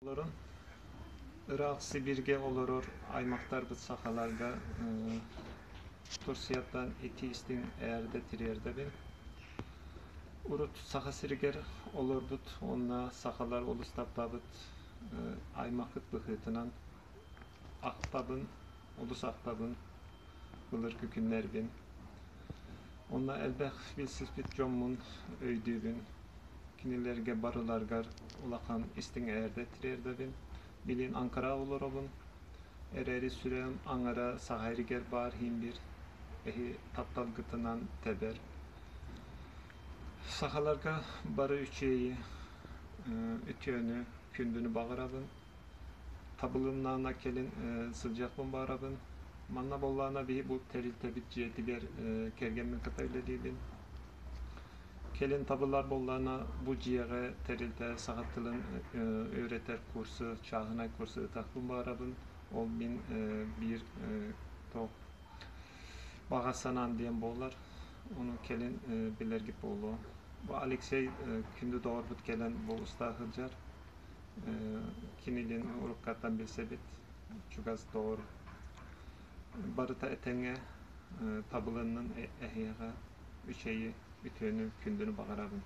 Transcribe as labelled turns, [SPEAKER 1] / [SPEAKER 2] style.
[SPEAKER 1] Олорон ыраах Сибииргэ олорор аймахтарбыт сахаларга Турцияттан итии-истиҥ ээрдэ тириэрдэбин. Урут Саха сиригэр олорбут уонна сахалар олус таптаабыт аймахпыт быһыытынан ахтабын, олус ахтабын былыргы күннэрбин. Онно элбэх билсиспит дьоммун өйдүүбүн. Кинилэргэ барыларыгар улахан истиҥ эһэрдэ тириэрдэбин. Билигин Анкара олоробун. Эрээри сүрэҕим аҥара саха иригэр баар иһин биир эһи тапталгытынан тэбэр. Сахаларга бары үчүгэйи, үтүөнү, күндүнү баҕарабын. Табылыннаҕына кэлин сылдьыахпын баҕарабын. Манна буоллаҕына биһи бу тэрилтэбит дьиэтигэр кэргэммин кытта үлэлиибин. Кэлин табыллар буоллаҕына бу дьиэҕэ тэрилтэ саха тылын үөрэтэр курсу, чааһынай курсу ыытыахпын баҕарабын. Ол мин биир туох баҕа санаам диэн буолар. Ону кэлин билэргит буолуо. Бу Алексей күндү доҕорбут кэлэн бу уста сылдьар. Кинилиин уруккаттан билсэбит, чугас доҕор. Барыта этэҥҥэ табылыннын эһиэхэ үчэйи, үтүөнү, күндүнү баҕарабын.